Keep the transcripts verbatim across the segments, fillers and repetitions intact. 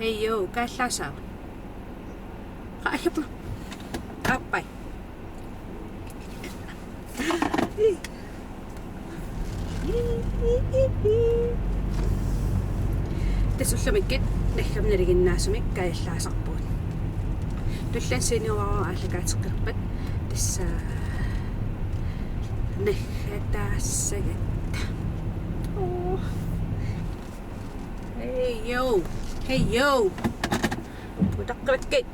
Hej jo, kaallaassavat? Qa-, ajappu. Aappai. Tassa ullumikkut naggap nalinginnaasumik kaallaasarpugut. Tulliani sinuarua aallakaateqqippat. Tassa naggataassagatta. Oo. Hej jo. Hej jo. Utaqqivakkit.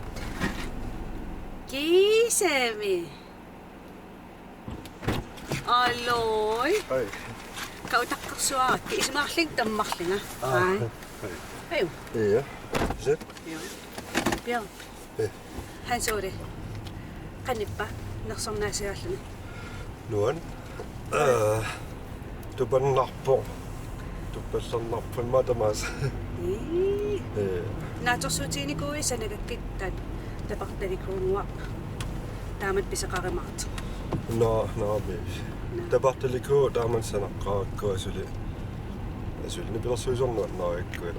Kiisami. Aloi. Hej. Qaa utaqqersuarakkit, isumaqarlunga tammarlunga. Aa, hej. Hej. Hej. Ja. Set. Ja. Bjørn. Eh. Hans Ole. Qanippa nersornaasiaalluni? Nuann. Eh, tupannarpoq. Tuppallernarpoq immaqa tamaasa. Ii. Eh. Naatsorsuutiginikuuit sanagakkit taava tapartalikuunnguaq. Taamatut pisoqarumaartoq. Nå, nå, vi. Nå. Tapartalikuuvoq taamatut sanaqqaarakku suli. Suli nipilersuisornut nuannarakku. Ja.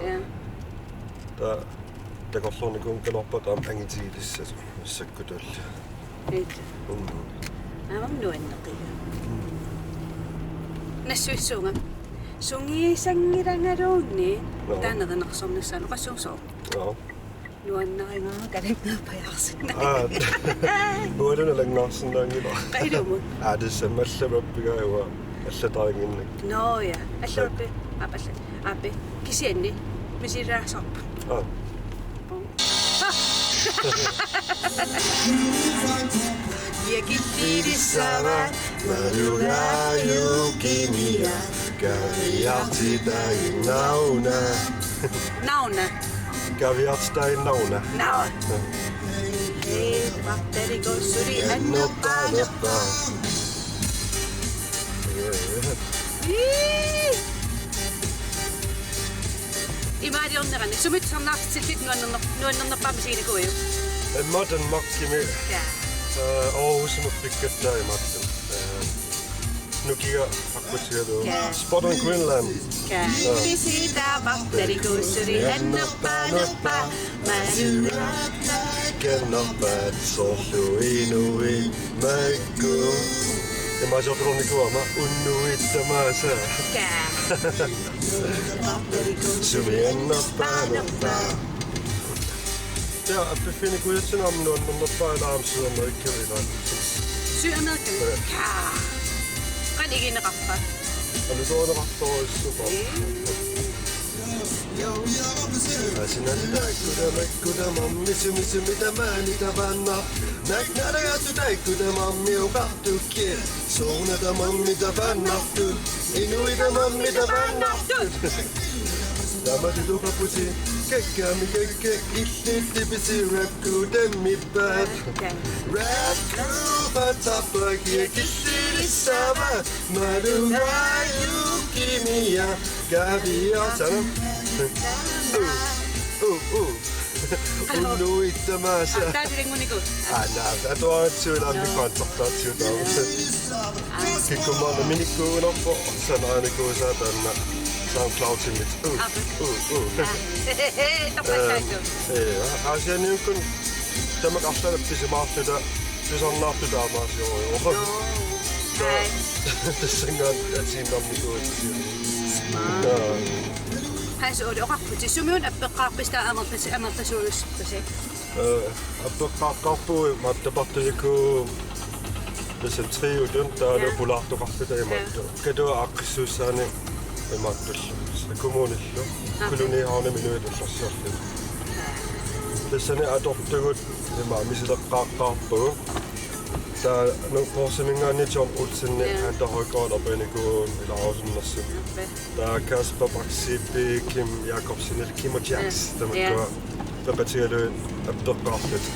Taava takorloornikuunngikkaluarpara taama angitigilissasut massakkutulli. Ija. Mm. Aamma nuanneqigami. Mm. Nassuissuunga. Sungiusanngilangaluunniit. Nå. Taanna nersornissaanut oqassuusoq. Nå. Nuannarigaara kalanngaappajaarsinnaanngilaq. Aa. Uanga nalanngaarsinnaanngilaq. Qaa ilumut? Aa, tassa mallamappigaara uanga allataringinnakku. Nå ja. Allamappi. Aap, alla-, aappi. Kisianni. Misilaassavarput. Aa. Ja killilissava, malugaajukimia, kaviartitai nauna. Nauna. Kaviartitai nauna. Nauna. Hej, tapartalikuuvoq suli annerpaanerpaaq. Ii! Imaaliornerani, sumut tusarnaartitillutit nuannerner-, nuannernerpaamik isiginikuuiuk? Immaqa Danmarkimi. Ja. Eh, Aarhusimut pikkattaaq imaattoq. Eh, nukiga aqqutigalugu. Ja. Spot on Greenland. Ja. Ja. Kisianni tapartalikuuvoq suli annerpaanerpaaq. Masiuatta. Kannerpaat soorlu inuit makku. Imaasiortornikuugama unnuit tamaasa. Kaa. Sumi annerpaanerpaaq. Ja, appiffinikuujatsinnut aamma nuannernerpaaq ilaa aamma Sydamerikami ilaa. Sydamerikami? Ja. Kaa. Qanoq igineqarpa? Alutorineqartorujussuuvoq. Ee. Asinat taakku tamakku tamarmik sumi sumi tamaani tavaannaq. Naknalagaatut taakku tamarmik oqartukkit. Soorunami tamarmik tavaannartut. Inuit tamarmik tavaannartut. Tamatut oqarputit. Kakkami kakka illit tipisi rap crew tammippat. Rap crew patsappakia killilissava. Malugaajukimia kaviartitai. Uh, uh, uh. Unnuit tamaasa. Aa, taava ilanngunikuuvoq. Aa, naa, atuaratsigu ilaanni. Joo. Patsartaatsigu taava. Aa. Kikkumaarnerminikkuugunarpoq, sanaanikuusaa taanna SoundCloud-imit. Uh, aa, uh, uh. Aa. Toqqallaakku. Ehm, ee, Aasianniukkut tamakku arlaannik pisimaarluta tusarnaartut taamaasiorujussuuvoq. Joo. Taa-, ai. Tassanngaanniit atiinnarnikuuatsiarluni. Smart. Taa. Hans Ole, oqarputit, sumiuna appeqqaarpisi taava amerlas-, amerlasuujussippusi? Ee, appeqqaaqqaarpugut, imaattoq, tapartalikuuvoq, tassa triotut, taavalu, ja, pulaartoqarluta imaattoq. Ja. Katuap aaqqissuussaani imaattorlu. Kommunillu. Aa. Kolonihavnimi inuit allarsiorlugit. Tassani atortugut ima misileqqaaqqaarpugut. Taava Nuuk Porsiminngaanniit John Olsen, ja, Hunter Højgaard, apeqquteqarnikuuvoq ilaarusunnersugut. Ape. Taava Kasper Bachsip, Kim Jakobsen, Kim og Jax, ja, tamakkua, ja, peqatigalugit appeqqaarluta.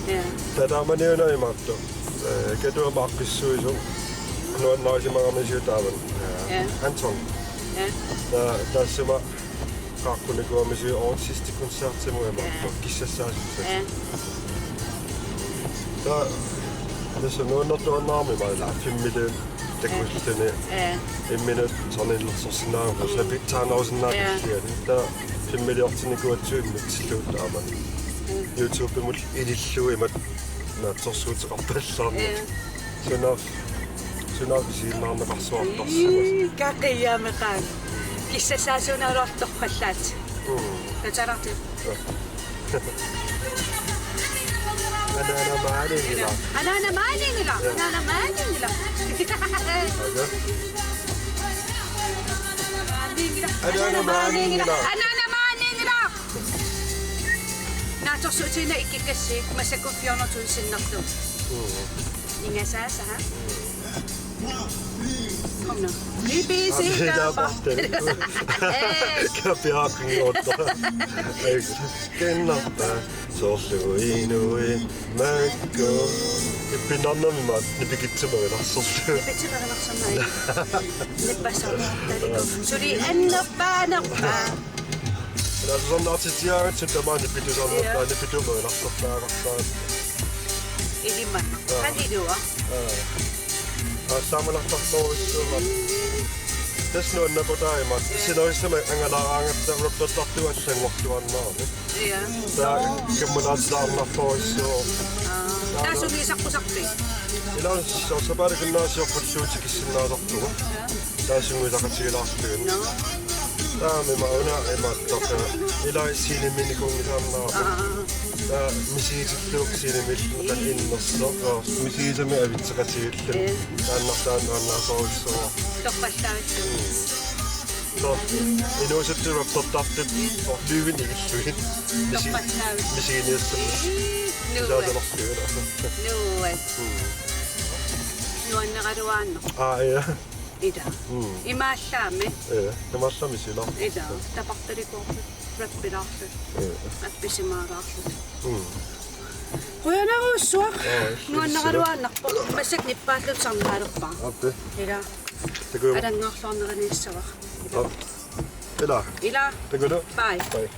Ja. Taava taamaniuna imaattoq, eh, Katuap aaqqissuisoq nuannarisimagamisigut taava, eh, ja, Anton. Ja. Taava taassuma qaaqqunikuugamisigut artistikoncert-imut imaattoq, ja, kissassaassutsit. Ja. Taava tassa nuannertuaannarami maala filmili takulluni. Ja. Imminut sanillersorsinnaagama, mm, sapitsaannarusinnaagama, ja, kisianni. Taava Filmiliortinnikuugatsigu immiussillugit aamma. YouTube-imut ilillugu imatut naatsorsuuteqarpallaarneq. Ja. Sunaaf-, sunaaffa isiginnaarneqarsuartarsimasoq. Ii, kaqiaameqaaq. Kissassaasuunaruartoq pallaat. Mm. Tatsaraarti. Ja. Anaana maaniinngilaq. Anaana maaniinngilaq. Ja. Anaana maaniinngilaq. Aja. Anaana maaniinngilaq. Anaana maaniinngilaq. Anaana maaniinngilaq. Naatsorsuutigineq ikkikkassi massakkut fire hundrede tusind sinnerlugu. Mm. Ingasaasa, ha? Kom nu. Ni B C. Aa, det er bare det. Hey. Kapiaaqinngorta. Ei, kennarpa. Soorlu inuit makku. Ippinnarnermi maani nipikitsumarinarsorlu. Nipikitsumarinarsornai. Nipassaartartaliku. Suli annerpaanerpa. Ilaa, tusarnaartitsiaraangatsigu tamaani pituusarnertaa, ja, nipituumarinarsortaaqartaa. Ilima. Ja. Qanilua. Ja. Aallaammanartartorujussuuvoq. Tassa nuannaaqutaajumaarpoq. Ja. Sinerissami angalaaraangatta raptortartugut allanngortuaannarami. Ja. Taava kammalaatilaarnartorujussuuvoq. Aa. Taava taava sungiusaqqusaarpit? Ilaa, soorlu sapaatip-akunnera siorpassuit tikissinnaasarpugut. Ja. Taava sungiusaqatigilaarlugit. Nå. Taava ima una imaattoq, ilaa scenemiinnikuunngisaannarpoq. Aa. Taava misigitillugu scenemiillugu qanoq innersoq, misigisami avitseqatigiillugu. Ja. Taannartaanna nuannaasorujussuuvoq. Torrallaavittoq. Mm. Nå, inuusuttut raptortartut, og løvini illugit. Misi-, torrallaavittoq. Misiginiassammat. Ii, nuann-, ilaasorlugu. Nuann-. Mm. Nuanneraluaannarpoq. Aa, ja. Ilaa. Mm. Imaallaammi. Ja, imaallaammi sila. Ilaa. Tapartalikoortut, rappilaartut. Ja. Appisimaalaartut. Mm. Qujanarsuaq. Aa, nuanneraluaannarpoq. Massakkut nippaalluta sarnaalerpara. Aappi. Ilaa. Takuuk. Alanngaarluarneriniassavara. Aap. Ilaa. Ilaa. Takuuk. Bye. Bye.